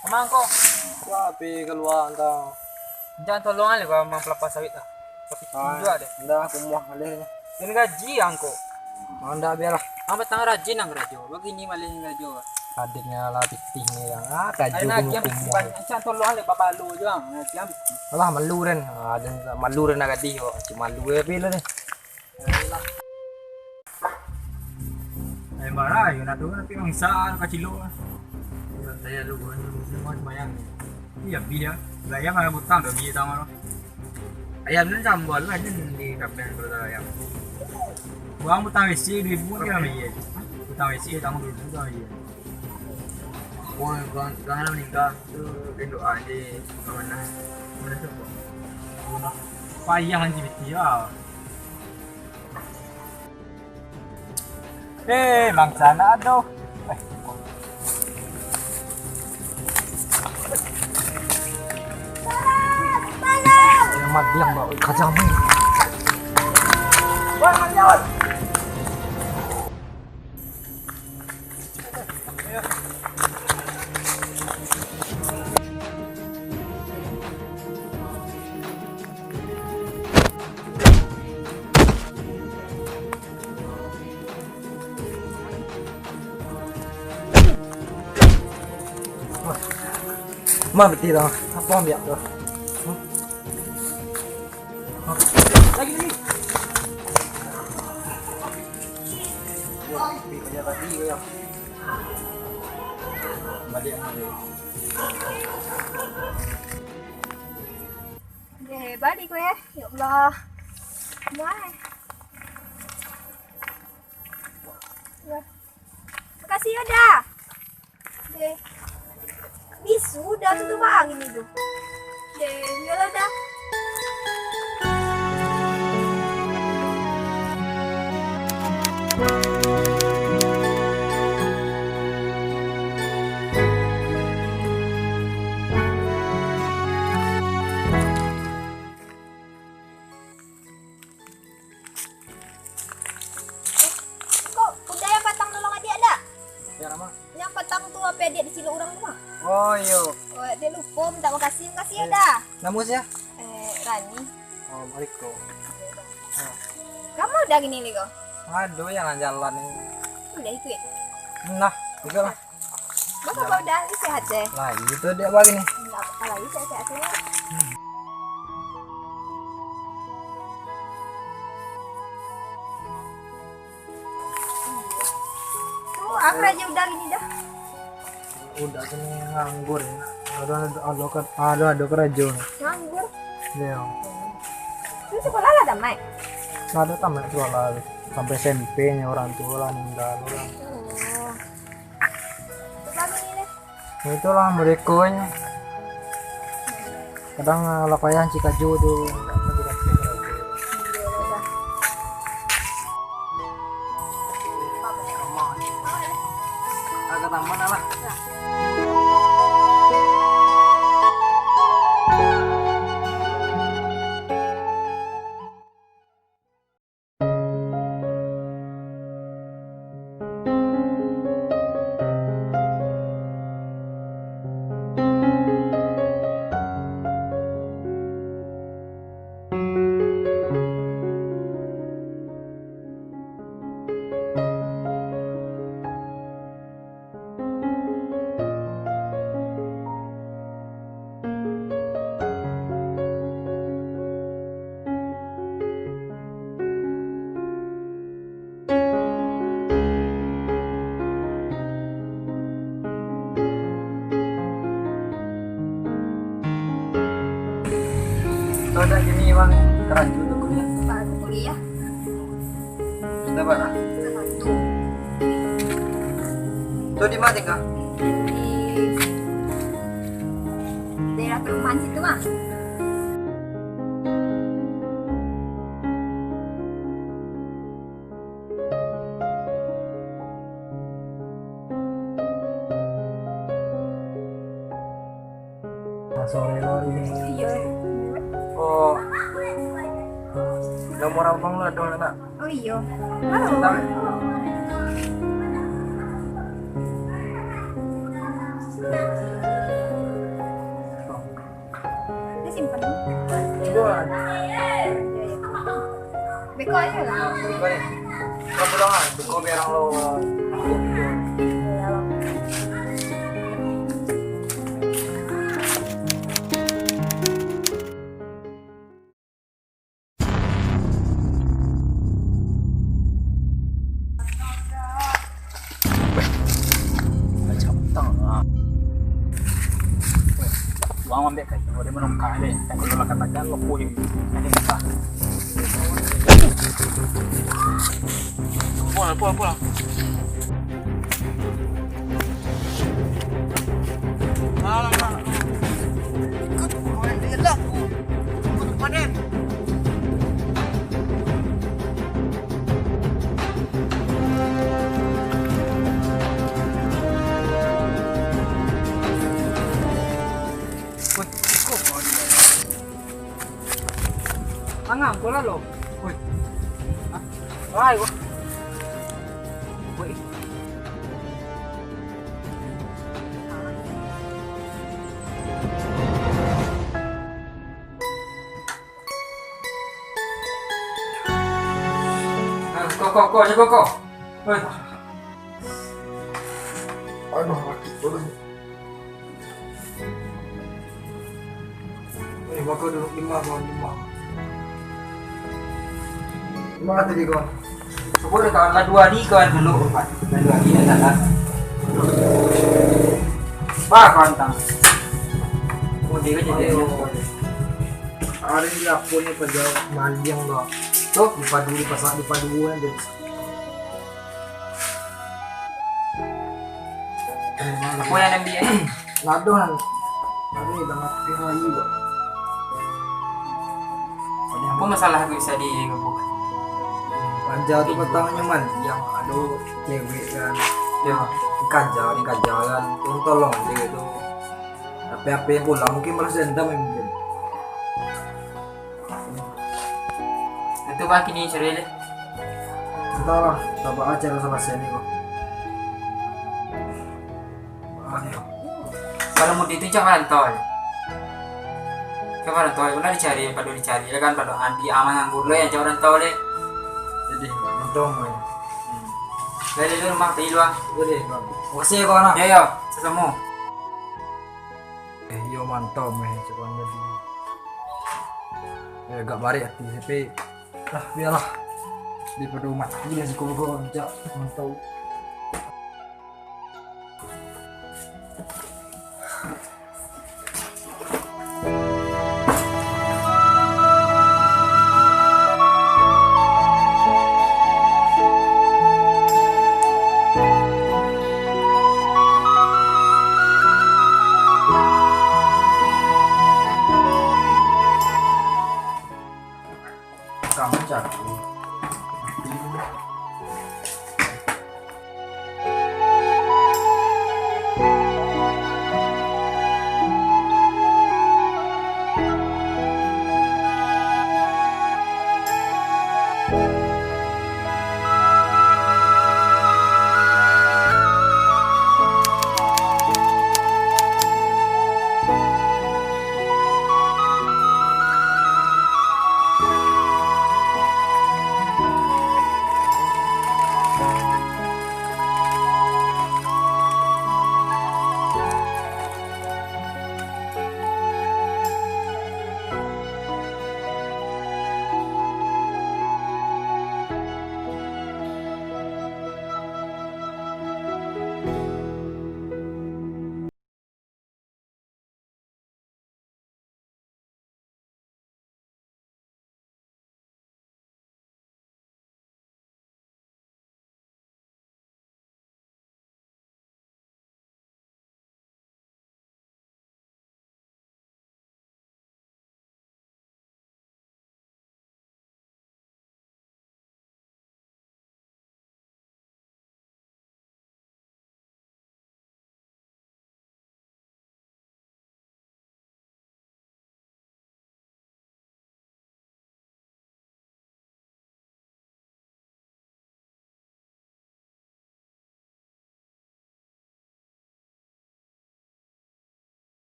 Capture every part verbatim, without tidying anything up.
Amang ko. Wah, pi kalua antang. Jan tolong ale ko amang palapah sawit lah. Tapi Ah, tunjuk deh. Ndak, kumuah alih. Dan gaji angko. Ah, ndak, bialah. Ang patang rajin ang karajo. Bagini maleh karajo. Adiknya lah pitih ni yang ah, karajo Ayo, kumuah, lagi yang pitih kumuah. Banyak. Jan tolong ale babalo jo ang. Lagi yang pitih. Alah, malu den. Ah, den malu den nak gadih kok. Cik malu ya, pi lah deh. Ayolah. Eh, marah, yo, nak turun tapi mangsa, kacilok lah. Santai lu, kawan. Semua sembahyang. Iya, bi ya. Lah, ayam ada butang, dah bi tang lo. Ayam ni sambal lah, ni di kampung kalau tak ayam. Uang butang W C dua ribu dia ambil. Butang W C tang dua ribu dia ambil. Oh, kawan, kawan lah meninggal. Tu, dia doa je. Kawan lah. Mana tu? Payah nanti biti lah. Eh, bangsa nak aduh. Eh. Yang mati yang bawa kacang ni. Wah, mati, wah. Ma, beti tu. Apo ambiak tu? Lagi, lagi. Baliak, baliak. Dah balik ko ya. Ya Allah. Wah. Ya. Makasih ya, Da. Deh. Bisu, Da, tu, tu bang ini tu. Deh, yolah, Da. Eh, kok udah yang patang nolong adiak, Da? Ya, Rama. Yang patang tu, apo adiak disilok urang tu, mah? Oh, iyo. Oh, dia lupo minta makasih. Makasih ya, Da. Namo sia? Eh, Rani. Oh, Mariko. Kamu udah gini, Liko? Aduh, yang jalan ni. Udah ikut. Nah, ikut lah. Bapak kau dah sehat deh. Lah, itu dia bagi ni. Enggak apa-apa lagi, sehat-sehat semua. Tu, aku aja udah gini dah. Udah tu ni nganggur ya. Ada ada ada ada kerja. Nganggur. Ya. Tu sekolah lah tamat. Ada tamat sekolah sampai S M P nya orang tua lah meninggal orang. Oh. Nah, itulah mereka ni. Kadang, ah, lah payah cik kaju tu. Agak taman lah. Kalau dak gini, Bang, karajo tu kuliah. Baru kuliah. Sudah, Bang? Sudah satu. Tu di mana tinggal? Di daerah perumahan situ, mah. Sore lo hari ini. Iya. Oh. Nomor abang lo ado nak? Oh, iya. Halo. Tahu? Macam utang lah. Weh, uang ambil kan, kalau dia menongkak deh, tak perlu lah katakan lo pun. Ada apa? Pulang, pulang, pulang. Alah, alah. Ikut kawan dia lah. Ikut panen. Woi, iko. Angah, ko lah lo. Woi. Hah? Lai, ko. Woi. Ah, ko, ko, ko, ko, ko. Hei. Aduh, sakik tu. Eh, mako duduk di ma, kawan, di ma. Di ma tadi, kawan? Cubo deh, kawan, lah duo hari, kawan, dulu, kawan. Lah duo hari, lah, lah. Bah, kawan, tang. Oh, dia kan jadi. Ayo. Ari di apo ni paja maliang tu. Tu, dipadu, dipasak, dipadu kan tu. Apo nan ambiak? Lado nan. Ari dah mati hari tu. Apo masalah tu bisa di-, Paja tu patangnyo maliang, ado cewek kan. Yo. Dikaja, dikaja kan. Tolong, tolong cewek tu. Tapi apo yang pulang mungkin balas dendam ya mungkin. Itu bah kini cari deh. Entahlah, coba aja lah salasai ni kok. Ayo. Kalau mau itu jangan rantau. Jangan rantau, benar dicari, pada dicari, ya kan, pada Andi aman nganggur lo ya, jangan rantau deh. Jadi, untung ya. Dari dulu rumah tadi luang. Jadi, makasih ya kawan. Ya, ya, sama. Eh, yo mantau meh, cakap jadi. Eh, agak barek hati, tapi lah, biarlah. Daripada mati lah, siko-siko jak mantau.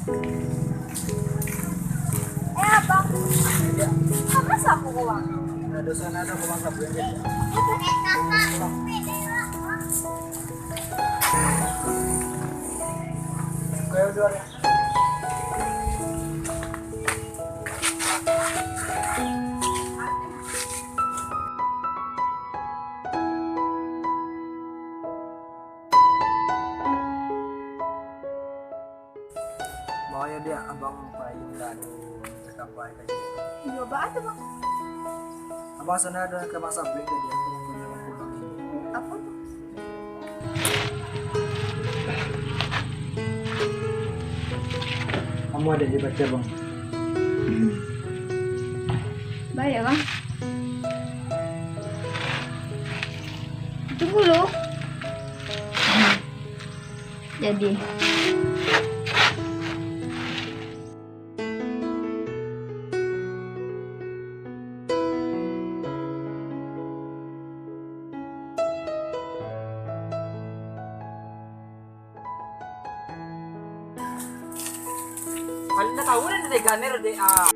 Eh, abang. Kau rasa aku, bang? Ada sana, ada, bang, sabar. Kayak udah. Mau ya, Diak, abang pai lah, ado cakap pai tadi. Iyo, baa tu, Bang? Abang sana ado ka masak brek tadi, aku nunggu abang pulang. Apo tu? Kamu ada di baca, Bang. Baik, Bang. Tunggu lu. Jadi. Kalian dah tahu dah, dah ganer deh, ah.